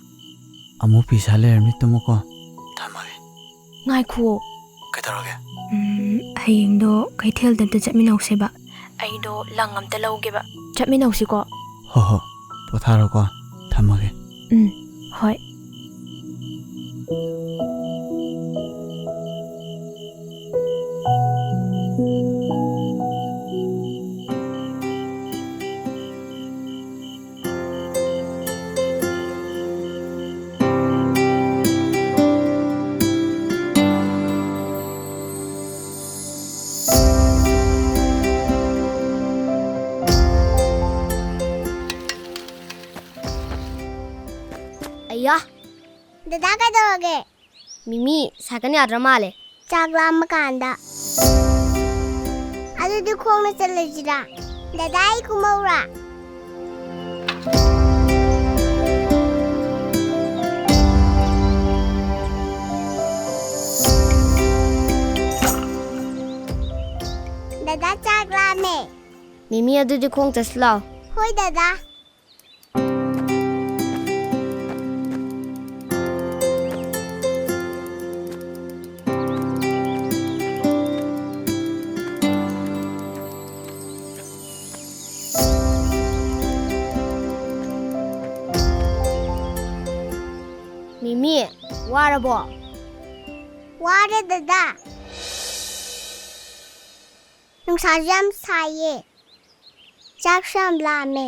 ꯑꯃꯨꯛ ꯐꯤ ꯁꯥ ꯂꯩꯔꯝꯅꯤ, ꯇꯨꯝꯃꯨꯀꯣ꯫ ꯊꯝꯃꯒꯦ꯫ ꯉꯥꯏꯈꯨꯑꯣ꯫ ꯀꯩꯗꯧꯔꯒꯦ? ꯎꯝ, ꯍꯌꯦꯡꯗꯣ ꯀꯩꯊꯦꯜꯗ ꯑꯝꯇ ꯆꯠꯃꯤꯟꯅꯧꯁꯦꯕ꯫ ꯑꯩꯗꯣ ꯂꯪ ꯑꯝꯇ ꯂꯧꯒꯦꯕ꯫ ꯆꯠꯃꯤꯟꯅꯧꯁꯤꯀꯣ꯫ ꯍꯣ ꯍꯣ, ꯄꯣꯊꯥꯔꯣꯀꯣ꯫ ꯊꯝꯃꯒꯦ꯫ ꯎꯝ, ꯍꯣꯏ꯫ ꯑꯌꯥ, ꯗꯗꯥ ꯀꯩꯗꯧꯔꯒꯦ? ꯃꯤꯃꯤ, ꯁꯥꯏꯀꯜ ꯌꯥꯗ꯭ꯔ ꯃꯥꯜꯂꯦ꯫ ꯆꯥꯛ ꯂꯥꯝꯃ ꯀꯥꯟꯗ꯫ ꯑꯗꯨꯗꯤ ꯈꯣꯡꯅ ꯆꯠꯂꯁꯤꯔꯥ? ꯗꯗꯥ, ꯑꯩ ꯀꯨꯝꯍꯧꯔꯥ? ꯗꯗꯥ, ꯆꯥꯛ ꯂꯥꯝꯃꯦ꯫ ꯃꯤꯃꯤ, ꯑꯗꯨꯗꯤ ꯈꯣꯡ ꯆꯠꯁꯤ ꯂꯥꯎ꯫ ꯍꯣꯏ, ꯗꯗꯥ꯫ ꯃꯤꯃꯤ, ꯋꯥꯔꯕꯣ? ꯋꯥꯔꯦ, ꯗꯗꯥ꯫ ꯅꯨꯡꯁꯥꯁꯨ ꯌꯥꯝ ꯁꯥꯏꯌꯦ꯫ ꯆꯥꯛꯁꯨ ꯌꯥꯝ ꯂꯥꯝꯃꯦ꯫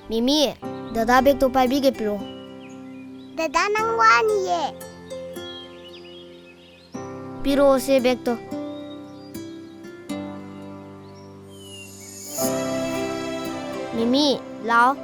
ꯃꯤꯃꯤ, ꯗꯗꯥ ꯕꯦꯒꯇꯣ ꯄꯥꯏꯕꯤꯒꯦ, ꯄꯤꯔꯛꯑꯣ꯫ ꯗꯗꯥ, ꯅꯪ ꯋꯥꯅꯤꯌꯦ꯫ ꯄꯤꯔꯛꯑꯣꯁꯦ ꯕꯦꯒꯇꯣ꯫ ꯃꯤꯃꯤ, ꯂꯥꯎ꯫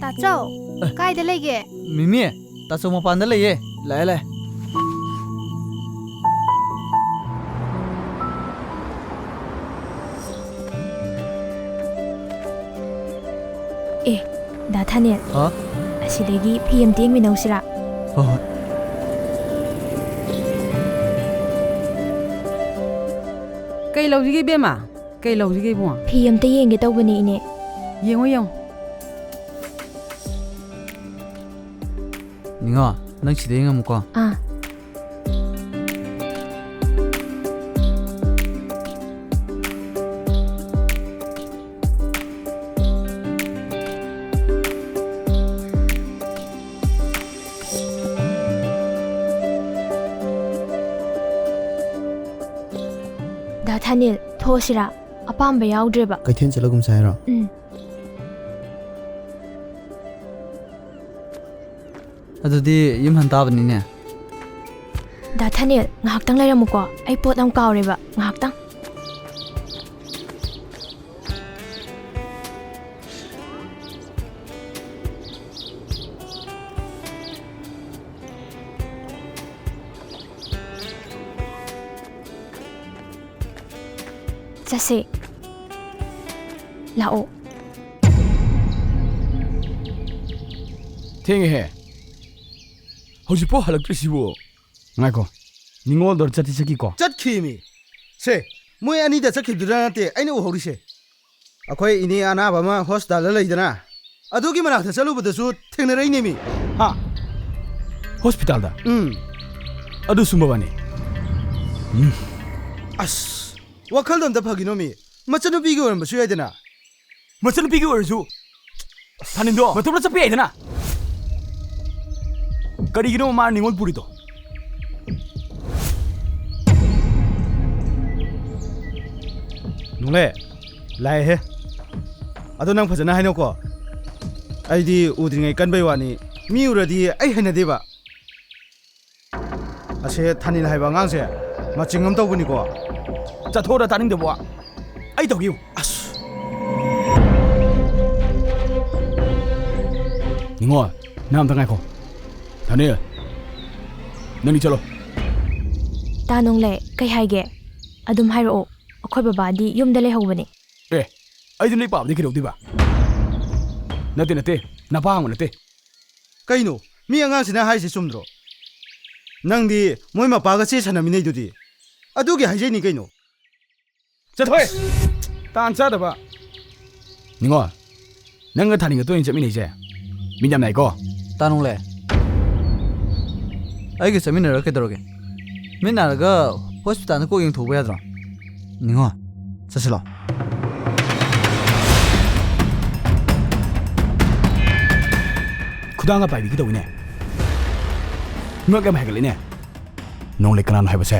ꯇꯥꯆꯧ, ꯑꯦ꯫ ꯀꯥꯏꯗ ꯂꯩꯒꯦ? ꯃꯤꯃꯤ, ꯇꯥꯆꯧ ꯃꯄꯥꯟꯗ ꯂꯩꯌꯦ꯫ ꯂꯥꯛꯑꯦ, ꯂꯥꯛꯑꯦ꯫ ꯑꯦ, ꯗꯥ ꯊꯥꯅꯦꯜ꯫ ꯍꯥ? ꯑꯁꯤꯗꯒꯤ ꯐꯤ ꯑꯝꯇ ꯌꯦꯡꯃꯤꯟꯅꯧꯁꯤꯔꯥ? ꯍꯣꯏ, ꯍꯣꯏ꯫ ꯀꯩ ꯂꯧꯁꯤꯒꯦ ꯏꯕꯦꯝꯃ? ꯀꯩ ꯂꯧꯁꯤꯒꯦ ꯏꯕꯨꯡꯉꯣ? ꯐꯤ ꯑꯝꯇ ꯌꯦꯡꯒꯦ ꯇꯧꯕꯅꯦ, ꯏꯅꯦ꯫ ꯌꯦꯡꯉꯣ, ꯌꯦꯡꯉꯣ꯫ ꯅꯤꯡꯉꯣ, ꯅꯪ ꯁꯤꯗ ꯌꯦꯡꯉꯝꯃꯨꯀꯣ꯫ ꯑꯥ꯫ ꯗꯥ ꯊꯥꯅꯤꯜ, ꯊꯣꯛꯑꯁꯤꯔꯥ? ꯑꯄꯥꯝꯕ ꯌꯥꯎꯗ꯭ꯔꯦꯕ꯫ ꯀꯩꯊꯦꯜ ꯆꯠꯂꯒꯨꯝꯁꯦ ꯍꯥꯏꯔꯣ? ꯎꯝ꯫ ꯑꯗꯨꯗꯤ ꯌꯨꯝ ꯍꯟ ꯇꯥꯕꯅꯤꯅꯦ꯫ ꯗꯥ ꯊꯥꯅꯤꯜ, ꯉꯥꯏꯍꯥꯛꯇꯪ ꯂꯩꯔꯝꯃꯨꯀꯣ꯫ ꯑꯩ ꯄꯣꯠ ꯑꯃ ꯀꯥꯎꯔꯦꯕ꯫ ꯉꯥꯏꯍꯥꯛꯇꯪ꯫ ꯆꯠꯁꯦ꯫ ꯂꯥꯛꯑꯣ꯫ ꯊꯦꯡꯉꯦꯍꯦ꯫ ꯍꯧꯖꯤꯛꯐꯥꯎ ꯍꯜꯂꯛꯇ꯭ꯔꯤꯁꯤꯕꯨ? ꯉꯥꯏꯈꯣ꯫ ꯅꯤꯉꯣꯜꯗꯣ ꯆꯠꯇꯤ ꯆꯠꯈꯤꯀꯣ? ꯆꯠꯈꯤꯃꯤ꯫ ꯁꯦ, ꯃꯣꯏ ꯑꯅꯤꯗ ꯆꯠꯈꯤꯕꯗꯨꯗ ꯅꯠꯇꯦ ꯑꯩꯅ ꯎꯍꯧꯔꯤꯁꯦ꯫ ꯑꯩꯈꯣꯏ ꯏꯅꯦ ꯑꯅꯥꯕ ꯑꯃ ꯍꯣꯁꯄꯤꯇꯥꯜꯗ ꯂꯩꯗꯅ, ꯑꯗꯨꯒꯤ ꯃꯅꯥꯛꯇ ꯆꯠꯂꯨꯕꯗꯁꯨ ꯊꯦꯡꯅꯔꯛꯏꯅꯦꯃꯤ꯫ ꯍꯥ? ꯍꯣꯁꯄꯤꯇꯥꯜꯗ? ꯎꯝ꯫ ꯑꯗꯨꯁꯨ ꯃꯕꯥꯅꯤ? ꯎꯝ꯫ ꯑꯁ, ꯋꯥꯈꯜꯗꯣ ꯑꯝꯇ ꯐꯈꯤꯅꯣꯃꯤ꯫ ꯃꯆꯟꯅꯨꯄꯤꯒꯤ ꯑꯣꯏꯔꯝꯕꯁꯨ ꯌꯥꯏꯗꯅ꯫ ꯃꯆꯟꯅꯨꯄꯤꯒꯤ ꯑꯣꯏꯔꯁꯨ ꯊꯥꯅꯤꯟꯗꯣ ꯃꯇꯣꯝꯇ ꯆꯠꯄ ꯌꯥꯏꯗꯅ꯫ ꯀꯔꯤꯒꯤꯅꯣ ꯃꯥ ꯅꯤꯉꯣꯜ ꯄꯨꯔꯤꯗꯣ? ꯅꯣꯡꯂꯦ, ꯂꯥꯛꯑꯦꯍꯦ꯫ ꯑꯗꯣ ꯅꯪ ꯐꯖꯅ ꯍꯥꯏꯅꯧꯀꯣ꯫ ꯑꯩꯗꯤ ꯎꯗ꯭ꯔꯤꯉꯩ ꯀꯟꯕꯩ ꯋꯥꯅꯤ꯫ ꯃꯤ ꯎꯔꯗꯤ ꯑꯩ ꯍꯩꯅꯗꯦꯕ꯫ ꯑꯁꯦ ꯊꯥꯅꯤꯜ ꯍꯥꯏꯕ ꯑꯉꯥꯡꯁꯦ ꯃꯆꯤꯡ ꯑꯃ ꯇꯧꯕꯅꯤꯀꯣ꯫ ꯆꯠꯊꯣꯛꯑꯣꯗ, ꯇꯥꯅꯤꯡꯗꯕ ꯋꯥ꯫ ꯑꯩ ꯇꯧꯒꯦ ꯌꯦꯡꯉꯨ꯫ ꯑꯁ꯫ ꯅꯤꯉꯣꯜ, ꯅꯪ ꯑꯝꯇ ꯉꯥꯏꯈꯣ꯫ ꯊꯥꯅꯤꯜ, ꯅꯪꯗꯤ ꯆꯠꯂꯣ꯫ ꯇꯥ ꯅꯣꯡꯂꯩ, ꯀꯩ ꯍꯥꯏꯒꯦ? ꯑꯗꯨꯝ ꯍꯥꯏꯔꯛꯑꯣ꯫ ꯑꯩꯈꯣꯏ ꯕꯕꯥꯗꯤ ꯌꯨꯝꯗ ꯂꯩꯍꯧꯕꯅꯦ꯫ ꯑꯦ, ꯑꯩꯗꯤ ꯅꯣꯏ ꯄꯥꯕꯗꯤ ꯀꯩꯗꯧꯗꯣꯏꯕ? ꯅꯠꯇꯦ, ꯅꯠꯇꯦ, ꯅꯄꯥ ꯍꯪꯕ ꯅꯠꯇꯦ꯫ ꯀꯩꯅꯣ, ꯃꯤ ꯑꯉꯥꯡꯁꯤꯅ ꯍꯥꯏꯁꯦ ꯆꯨꯝꯗ꯭ꯔꯣ? ꯅꯪꯗꯤ ꯃꯣꯏ ꯃꯄꯥꯒ ꯆꯦ ꯁꯥꯟꯅꯃꯤꯟꯅꯩꯗꯨꯗꯤ꯫ ꯑꯗꯨꯒꯤ ꯍꯥꯏꯖꯩꯅꯤ ꯀꯩꯅꯣ꯫ ꯆꯠꯊꯣꯛꯑꯦ꯫ ꯇꯥꯟ ꯆꯥꯗꯕ꯫ ꯅꯤꯉꯣꯜ, ꯅꯪꯒ ꯊꯥꯅꯤꯡꯒ ꯇꯣꯏꯅ ꯆꯠꯃꯤꯟꯅꯩꯁꯦ ꯃꯤꯠ ꯌꯥꯝ ꯅꯥꯏꯀꯣ꯫ ꯇꯥꯅꯨꯡꯂꯦ, ꯑꯩꯒ ꯆꯠꯃꯤꯟꯅꯔꯒ ꯀꯩꯗꯧꯔꯒꯦ? ꯃꯤꯠ ꯅꯥꯔꯒ ꯍꯣꯁꯄꯤꯇꯥꯜꯗ ꯀꯣꯛ ꯌꯦꯡꯊꯣꯛꯎꯕ ꯌꯥꯗ꯭ꯔꯣ? ꯅꯤꯉꯣꯜ, ꯆꯠꯁꯤꯜꯂꯣ꯫ ꯈꯨꯗꯥꯡꯒ ꯄꯥꯏꯕꯤꯒꯗꯧꯏꯅꯦ꯫ ꯉꯛ ꯌꯥꯝ ꯍꯦꯟꯒꯠꯂꯤꯅꯦ꯫ ꯅꯣꯡꯂꯩ ꯀꯅꯥꯅꯣ ꯍꯥꯏꯕꯁꯦ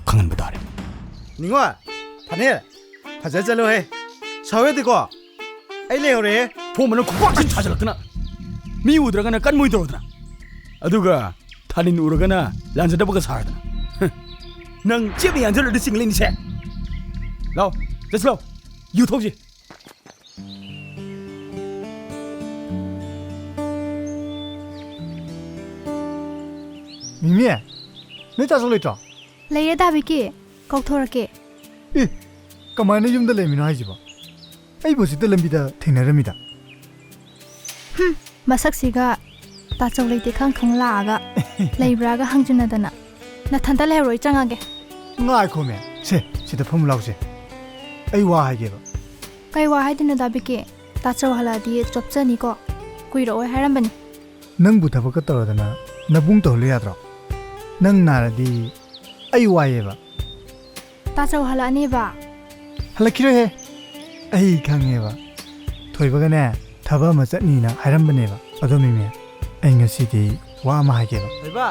ꯈꯪꯍꯟꯕ ꯇꯥꯔꯦ꯫ ꯅꯤꯉꯣꯜ, ꯐꯅꯦ, ꯐꯖ ꯆꯠꯂꯣꯍꯦ꯫ ꯁꯥꯎ ꯌꯥꯗꯦꯀꯣ꯫ ꯑꯩ ꯂꯩꯍꯧꯔꯦꯍꯦ꯫ ꯐꯣꯝ ꯃꯅꯨꯡ ꯈꯨꯄꯥꯛꯁꯤꯅ ꯊꯥꯖꯤꯜꯂꯛꯇꯅ꯫ ꯃꯤ ꯎꯗ꯭ꯔꯒꯅ ꯀꯟ ꯃꯣꯏ ꯇꯧꯔꯗꯅ꯫ ꯑꯗꯨꯒ ꯊꯥꯅꯤꯟ ꯎꯔꯒꯅ ꯂꯥꯟꯖꯗꯕꯒ ꯁꯥꯔꯗꯅ꯫ ꯍ, ꯅꯪ ꯆꯦꯞꯅ ꯌꯥꯟꯖꯜꯂꯨꯔꯗꯤ ꯆꯤꯡꯂꯤꯅꯤꯁꯦ꯫ ꯂꯥꯎ, ꯆꯠꯁꯤ ꯂꯥꯎ꯫ ꯌꯨ ꯊꯧꯁꯤ꯫ ꯃꯤꯃꯤ, ꯅꯣꯏ ꯇꯥꯆꯧ ꯂꯩꯇ꯭ꯔꯣ? ꯂꯩꯌꯦ ꯗꯥ ꯕꯤꯀꯤ, ꯀꯧꯊꯣꯔꯛꯀꯦ꯫ ꯑꯦ, ꯀꯃꯥꯏꯅ ꯌꯨꯝꯗ ꯂꯩꯔꯝꯃꯤꯅꯣ ꯍꯥꯏꯁꯤꯕꯣ? ꯑꯩꯕꯨ ꯍꯧꯖꯤꯛꯇ ꯂꯝꯕꯤꯗ ꯊꯦꯡꯅꯔꯝꯃꯤꯗ꯫ ꯍꯨꯝ, ꯃꯁꯛꯁꯤꯒ ꯇꯥꯆꯧ ꯂꯩꯇꯦ ꯈꯪ ꯈꯪ ꯂꯥꯛꯑꯒ ꯂꯩꯕ꯭ꯔꯥꯒ ꯍꯪꯖꯤꯟꯅꯗꯅ꯫ ꯅꯊꯟꯇ ꯂꯩꯍꯧꯔꯣ, ꯑꯩ ꯆꯪꯉꯒꯦ꯫ ꯉꯥꯏꯈꯣꯃꯦ, ꯁꯦ, ꯁꯤꯗ ꯐꯝꯃꯨ ꯂꯥꯎꯁꯦ꯫ ꯑꯩ ꯋꯥ ꯍꯥꯏꯒꯦꯕ꯫ ꯀꯩ ꯋꯥ ꯍꯥꯏꯗꯣꯏꯅꯣ ꯗꯥ ꯕꯤꯀꯤ? ꯇꯥꯆꯧ ꯍꯜꯂꯛꯑꯗꯤ ꯆꯣꯞꯆꯅꯤꯀꯣ꯫ ꯀꯨꯏꯔꯛꯑꯣꯏ ꯍꯥꯏꯔꯝꯕꯅꯤ꯫ ꯅꯪꯕꯨ ꯊꯕꯛꯀ ꯇꯧꯔꯗꯅ ꯅꯕꯨꯡ ꯇꯧꯍꯜꯂꯨ ꯌꯥꯗ꯭ꯔꯣ? ꯅꯪ ꯅꯥꯔꯗꯤ ꯑꯩ ꯋꯥꯏꯌꯦꯕ꯫ ꯇꯥꯆꯧ ꯍꯜꯂꯛꯑꯅꯦꯕ? ꯍꯜꯂꯛꯈꯤꯔꯣꯏꯍꯦ꯫ ꯑꯩ ꯈꯪꯉꯦꯕ꯫ ꯊꯣꯏꯕꯒꯅꯦ, ꯊꯕꯛ ꯑꯃ ꯆꯠꯅꯤꯅ ꯍꯥꯏꯔꯝꯕꯅꯦꯕ꯫ ꯑꯗꯣ ꯃꯤꯃꯤ, ꯑꯩ ꯉꯁꯤꯗꯤ ꯋꯥ ꯑꯃ ꯍꯥꯏꯒꯦꯕ꯫ ꯊꯣꯏꯕ,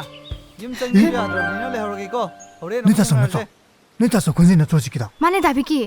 ꯌꯨꯝ ꯆꯪꯕꯤꯌꯨ ꯌꯥꯗ꯭ꯔꯕꯅꯤꯅ ꯂꯩꯍꯧꯔꯒꯦꯀꯣ꯫ ꯍꯣꯔꯦꯟ ꯅꯣꯏ ꯑꯃꯨꯛ ꯇꯥꯆꯧ ꯅꯠꯇ꯭ꯔꯣ? ꯊꯦꯡꯅꯔꯁꯦ꯫ ꯅꯣꯏ ꯇꯥꯆꯧ ꯈꯨꯟꯖꯤꯟ ꯅꯠꯇ꯭ꯔꯣ ꯍꯧꯖꯤꯛꯀꯤꯗꯣ? ꯃꯥꯅꯦ ꯗꯥ ꯕꯤꯀꯤ꯫